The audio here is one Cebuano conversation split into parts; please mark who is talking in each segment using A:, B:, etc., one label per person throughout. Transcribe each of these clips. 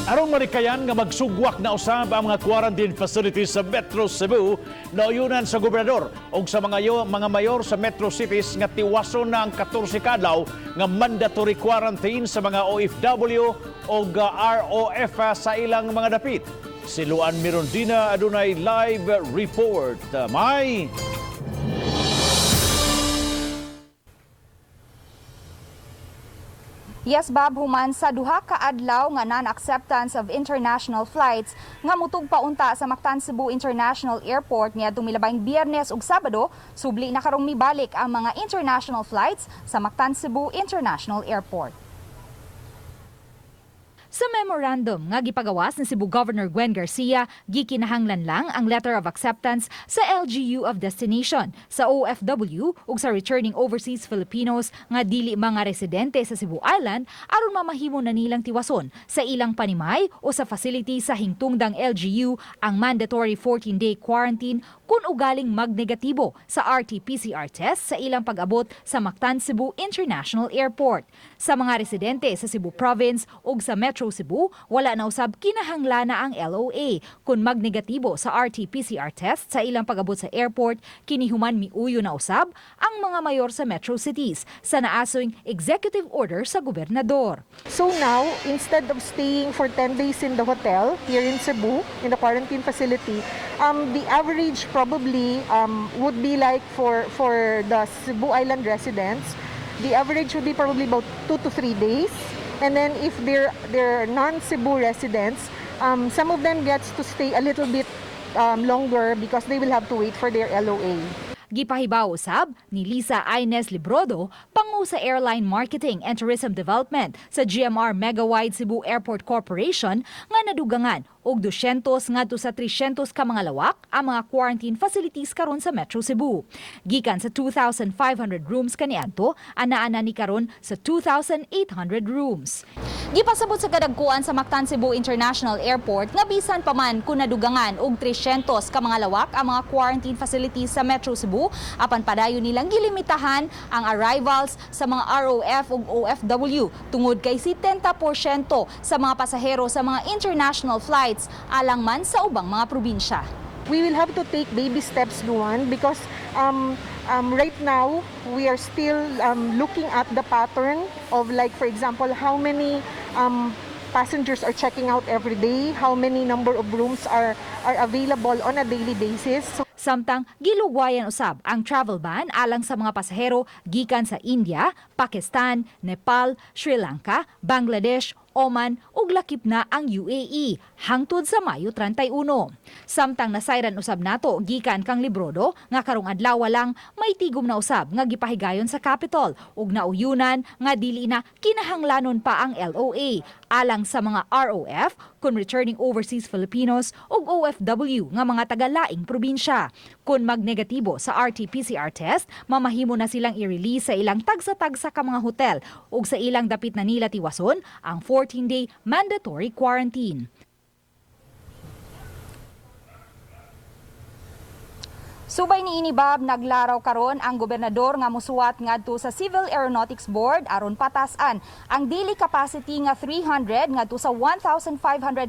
A: Aron marikayan nga magsugwak na usab ang mga quarantine facilities sa Metro Cebu, nauyunan sa gobernador og sa mga mayor sa metro cities nga tiwason na ang 14 ka adlaw nga mandatory quarantine sa mga OFW og ROF sa ilang mga dapit. Si Luan Mirondina adunay live report. May
B: Yes, Bob, human sa duha ka adlaw nga non-acceptance of international flights nga mutug paunta sa Mactan Cebu International Airport niadtong milabayng Biyernes ug Sabado, subli na karong mibalik ang mga international flights sa Mactan Cebu International Airport.
C: Sa memorandum nga gipagawas ni Cebu Governor Gwen Garcia, gikinahanglan lang ang letter of acceptance sa LGU of destination, sa OFW ug sa returning overseas Filipinos nga dili mga residente sa Cebu Island aron mamahimo na nilang tiwason sa ilang panimay o sa facility sa hingtungdang LGU ang mandatory 14-day quarantine kung ugaling magnegatibo sa RT-PCR test sa ilang pag-abot sa Mactan Cebu International Airport. Sa mga residente sa Cebu Province ug sa Metro Cebu, wala na usab kinahanglana ang LOA. Kung magnegatibo sa RT-PCR test sa ilang pag-abot sa airport, kinihuman miuyo na usab ang mga mayor sa metro cities sa naasoing executive order sa gobernador.
D: So now, instead of staying for 10 days in the hotel here in Cebu, in the quarantine facility, the average probably would be like for the Cebu Island residents, the average would be probably about 2 to 3 days. And then if they're non-Cebu residents, some of them gets to stay a little bit longer because they will have to wait for their LOA.
C: Gipahibaw usab ni Lisa Ines Librodo, pangu sa Airline Marketing and Tourism Development sa GMR Megawide Cebu Airport Corporation, nga nadugangan og 200 ngadto sa 300 ka mga lawak ang mga quarantine facilities karon sa Metro Cebu. Gikan sa 2,500 rooms kaniadto, anaa na ni karon sa 2,800 rooms.
B: Gipasabot sa kadagkuan sa Mactan Cebu International Airport nga bisan pa man kung nadugangan og 300 ka mga lawak ang mga quarantine facilities sa Metro Cebu, apan padayon nilang gilimitahan ang arrivals sa mga ROF ug OFW tungod kay 70% sa mga pasahero sa mga international flights alang man sa ubang mga probinsya.
D: We will have to take baby steps, Luan, because right now we are still looking at the pattern of, like, for example, how many passengers are checking out every day, how many number of rooms are available on a daily basis. So
C: Samtang gilugwayan usab ang travel ban alang sa mga pasahero gikan sa India, Pakistan, Nepal, Sri Lanka, Bangladesh, Oman ug lakip na ang UAE hangtod sa Mayo 31. Samtang nasayran usab nato gikan kang Librodo nga karong adlaw lang may tigom na usab nga gipahigayon sa Capitol ug nauyunan nga dili na kinahanglanon pa ang LOA alang sa mga ROF kun returning overseas Filipinos ug OFW nga mga taga-laing probinsya. Kung magnegatibo sa RT-PCR test, mamahimo na silang i-release sa ilang tagsa-tagsa ka mga hotel ug sa ilang dapit na nila tiwason ang 14-day mandatory quarantine.
B: Subay ni Inibab, naglaraw karon ang gobernador nga musuwat ngadto sa Civil Aeronautics Board aron patasan ang daily capacity nga 300 ngadto sa 1,500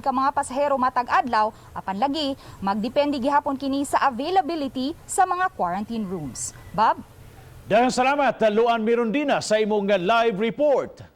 B: ka mga pasahero matag adlaw, apan lagi magdepende gihapon kini sa availability sa mga quarantine rooms. Bob?
A: Daghang salamat, Luan Mirondina, sa imong live report.